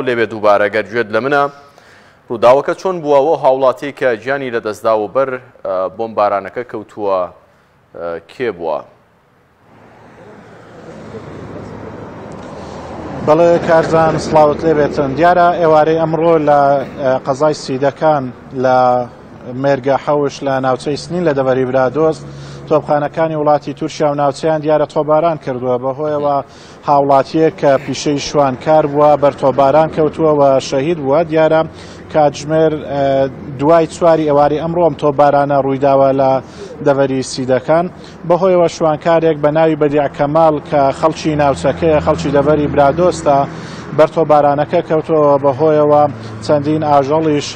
لێبێ دووبارە گەر گوێت لە منە ڕووداوەکە چۆن بووە ئەو هاوڵاتیەی کە گیانی لەدەستدا و بەر بۆمبارانەکە کەوتووە کێ بووە؟ بەڵێ کارزان سڵاوت لێبێتن دیارە ئێوارەی ئەمڕۆ لە قەزای سیدەکان لە مێرگە حەوش لە ناوچەی سنین لە دەڤەری برادۆست تۆپخانەکانی وڵاتی تورکیا و ناوچەیان دیارە تۆباران کردووە بەهۆیەوە هاوڵاتییەک کە پیشەی شوانکار بووە بەر تۆپباران کەوتووە و شەهید بووە. دیارە کاتژمێر دوای چواری ئێوارەی ئەمڕۆ ئەم تۆپبارانە ڕوویداوە لە دەڤەری سیدەکان. بەهۆیەوە شوانکارێک بە ناوی بەدیع کەمال کە خەڵکی ناوچەکەیە، خەڵکی دەڤەری برادۆستە، بەر تۆپبارانەکە کەوتووە، بەهۆیەوە چەندین ئاژەڵیش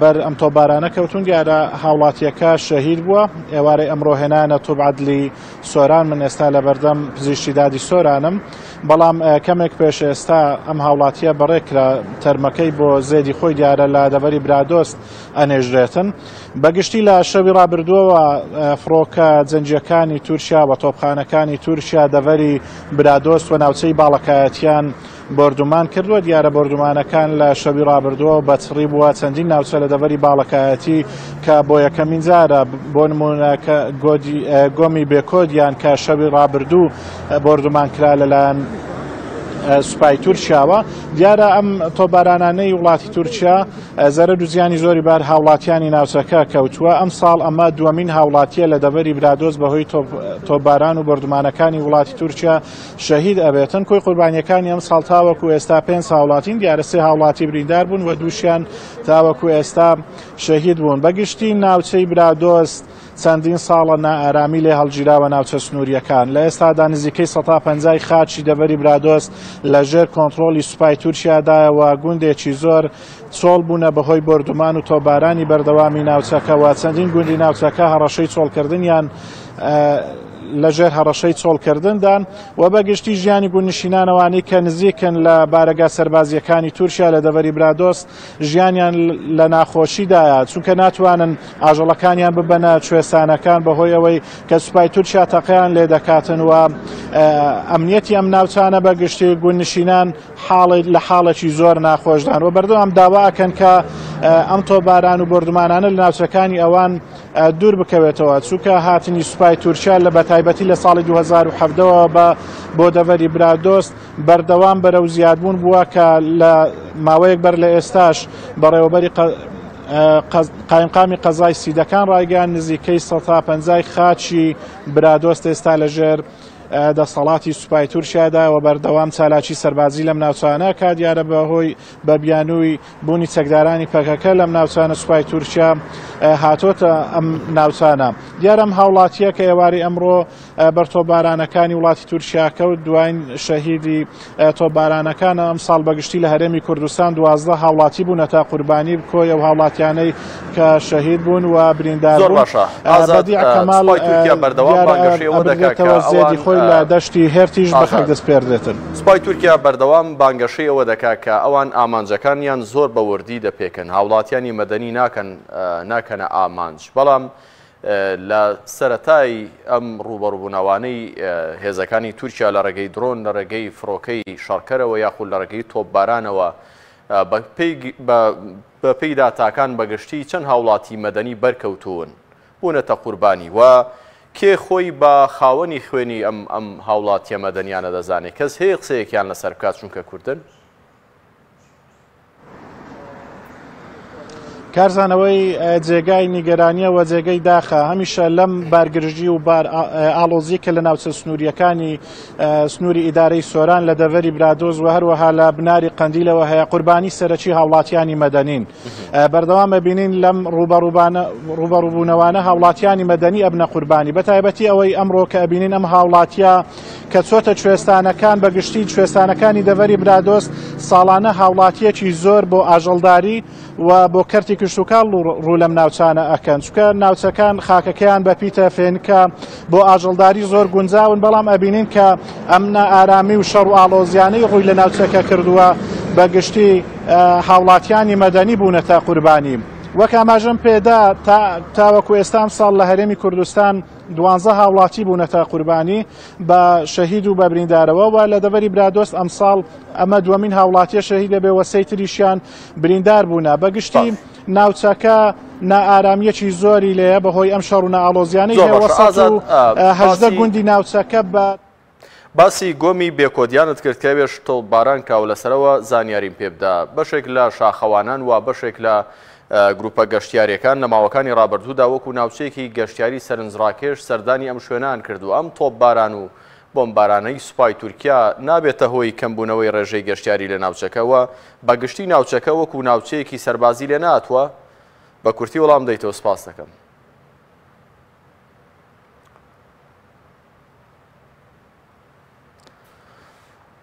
بەر ئەم تۆپبارانە کەوتون. دیارە هاوڵاتییەکە شەهید بووە. ئێوارەی ئەمڕۆ هێنانە توب عەدلی سۆران من ئێستا لەبەردەم پزیشکی دادی سۆرانم، بەڵام کەمێک پێش ئێستا ئەم هاوڵاتییە بەڕێکرا، تەرمەکەی بۆ زێدی خۆی دیارە لە دەڤەری برادۆست ئەنێژرێتن. بەگشتی لە شەوی ڕابردووەوە فڕۆکە جەنگییەکانی تورکیا و تۆپخانەکانی تورکیا دەڤەری برادۆست و ناوچەی باڵەکایەتیان بۆردومان کردووە، دیارە بۆردومانەکان لە شەوی ڕابردووەوە بە چڕی بووە چەندین ناوچە لە دەڤەری باڵەکایەتی کە بۆ یەکەمین جارە بۆ نمونە کە گۆمی بێکۆدیان کە شەوی ڕابردوو بۆردومان کرا لەلایەن سوپای تورکیاوە. دیارە ئەم تۆپبارانانەی وڵاتی تورکیا زەرەر و زیانی زۆری بار هاوڵاتیانی ناوچەکە کەوتووە. ئەمساڵ ئەمە دووەمین هاوڵاتیە لە دەڤەری برادۆست بەهۆی تۆپباران و بۆردومانەکانی وڵاتی تورکیا شەهید ئەبێتن. کۆی قوربانیەکانی ئەمساڵ تاوەکو ئێستا 5 هاوڵاتین، دیارە 3 هاوڵاتی بریندار بوون و دووشیان تاوەکو ئێستا شەهید بوون. بەگشتی ناوچەی برادۆست چەندین ساڵە نائارامی لێ هەڵگیراوە ناوچە سنووریەکان. لە ئێستادا نزیکەی 150 خاکی دەڤەری برادۆست لە ژێر کۆنترۆڵی سوپای تورکیادایە و گوندێکی زۆر چۆڵ بوونە بەهۆی بۆردومان و تۆپبارانی بەردەوامی ناوچەکە و چەندین گوندی ناوچەکە هەڕەشەی چۆڵکردنیان لەژێر هەڕەشەی چۆڵکردندان و بەگشتی ژیانی گوندنشینانەوانی کە نزیکن لە بارەگا سەربازیەکانی تورکیا لە دەڤەری برادۆست ژیانیان لە ناخۆشیدایە چونکە ناتوانن ئاژەڵەکانیان ببەنە کوێستانەکان بەهۆی ئەوەی کە سوپای تورکیا تەقەیان لێ دەکاتن و ئەمنیەتی ئەم ناوچانە بەگشتی گوندنشینان حاڵێک لە حاڵێکی زۆر ناخۆشدان و بەردەوام داوا ئەکەن کە ئەم تۆپباران و بۆردومانانە لە ناوچەکانی ئەوان دوور بکەوێتەوە چونکە هاتنی سوپای تورکیا لە بەتایبەتی لە ساڵی 2017ەوە بە بۆ دەڤەری برادۆست بەردەوام بەرەو زیادبوون بووە کە لە ماوەیەک بەر لە ئێستاش بەڕێوەبەری قایمقامی قەزای سیدەکان ڕایگەیان نزیکەی 150 خاچی برادۆست ئێستا لەژێر دەسەڵاتی سوپای تورکیادا و بەردەوام چالاکی سەربازی لەم ناوچانە کا دیارە بەهۆی بە بیانووی بوونی چەکدارانی پەکەکە لەم ناوچانە سوپای تورکیا هاتۆتە ئەم ناوچانە. دیارە ئەم هاوڵاتییە کە ئێوارەی ئەمڕۆ بەر تۆپبارانەکانی وڵاتی تورکیا کەوت دواین شەهیدی تۆپبارانەکانە. ئەمساڵ بەگشتی لە هەرێمی کوردستان 12 هاوڵاتی بوونەتە قوربانی کۆی ئەو هاوڵاتیانەی کە شەهید بوون و بریندار زۆر بوون. باشە ئازاد، بەدیع کەمال سوپای تورکیا بەردەوام دیارە بانگەشەی ئەوە دەکات کە ئەبردرێتەوە زێدی ئەوان خۆی لە دەشتی هێرتیش بە خاک ئازاد دەسپێردرێتن. سوپای تورکیا بەردەوام بانگەشەی ئەوە دەکات کە ئەوان ئامانجەکانیان زۆر بە وردی دەپێکن، هاوڵاتیانی مەدەنی ناکەن ناکەنە ئامانج، بەڵام لە سەرەتای ئەم ڕووبەڕووبوونەوانەی هێزەکانی تورکیا لە ڕێگەی درۆن، لە ڕێگەی فڕۆکەی شەڕکەرەوە یاخود لە ڕێگەی تۆپبارانەوە بەپێی داتاکان بەگشتی چەند هاوڵاتی مەدەنی بەرکەوتوون بوونەتە قوربانی و کێ خۆی بە خاوەنی خوێنی ئەم ئەم هاوڵاتیە مەدەنیانە دەزانێت؟ کەس هەیە قسەیەکیان لەسەر بکات چونکە کوردن؟ کارزانەوەی جێگای نیگەرانیە و جێگەی داخە هەمیشە لەم بارگرژی و بار ئاڵۆزی کە لە ناوچە سنووریەکانی سنووری ئیدارەی سۆران لە دەڤەری برادۆز و هەروەها لە بناری قەندیلەوە هەیە قوربانی سەرەکی هاوڵاتیانی مەدەنین بەردەوام ئەبینین لەم ڕووبەڕووبوونەوانە هاوڵاتیانی مەدەنی ئەبنە قوربانی بە تایبەتی ئەوەی ئەمڕۆ کە ئەبینین ئەم هاوڵاتیە کە چۆتە کوێستانەکان بە گشتی کوێستانەکانی دەڤەری برادۆست ساڵانە هاوڵاتیەکی زۆر بۆ ئاژەڵداری و بۆ کەرتی کشتوکاڵ ڕوو لەم ناوچانە ئەکەن چونکە ناوچەکان خاکەکەیان بە پیتە فێنکە بۆ ئاژەڵداری زۆر گونجاون بەڵام ئەبینین کە ئەم نائارامی و شەڕ و ئاڵۆزیانەی ڕووی لە ناوچەکە کردووە بە گشتی هاوڵاتیانی مەدەنی بوونەتە قوربانی وەک ئاماژەم پێدا تاوەکو ئێستا ئەمساڵ لە هەرێمی کوردستان دوانزە هاوڵاتی بوونەتە قوربانی بە شەهید و بە بریندارەوە و لە دەڤەری برادۆست ئەمساڵ ئەمە دووەمین هاوڵاتیە شەهید دەبێ و سێی تریشیان بریندار بوونە. بە گشتی ناوچەکە نائارامییەکی زۆری لێیە بەهۆی ئەم شەڕ و نائاڵۆزیانەی زۆر هەیە باشە ئازاد 118 باسی گوندی ناوچەکە بە باسی گۆمی بێکۆدیانت کرد کە ئەوێش تۆپباران کراوە لەسەرەوە زانیاریم پێ بدە بەشێک لە شاخەوانان و بەشێک لە گروپە گەشتیاریەکان لە ماوەکانی ڕابردوودا وەکو ناوچەیەکی گەشتیاری سەرنجڕاکێش سەردانی ئەم شوێنان کرد و ئەم تۆپباران و بۆمبارانەی سوپای تورکیا نابێتە هۆی کەمبوونەوەی ڕێژەی گەشتیاری لە ناوچەکە و بە گشتی ناوچەکە وەکو ناوچەیەکی سەربازی لێ ناتوە؟ بە کورتی وەڵام دەیتەوە سپاس دەکەم.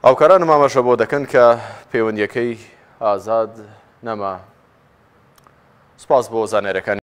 هاوکارانم ئاماژە بۆ دەکەن کە پەیوەندیەکەی ئازاد نەما. سپاس بۆ زانیاریەکانی.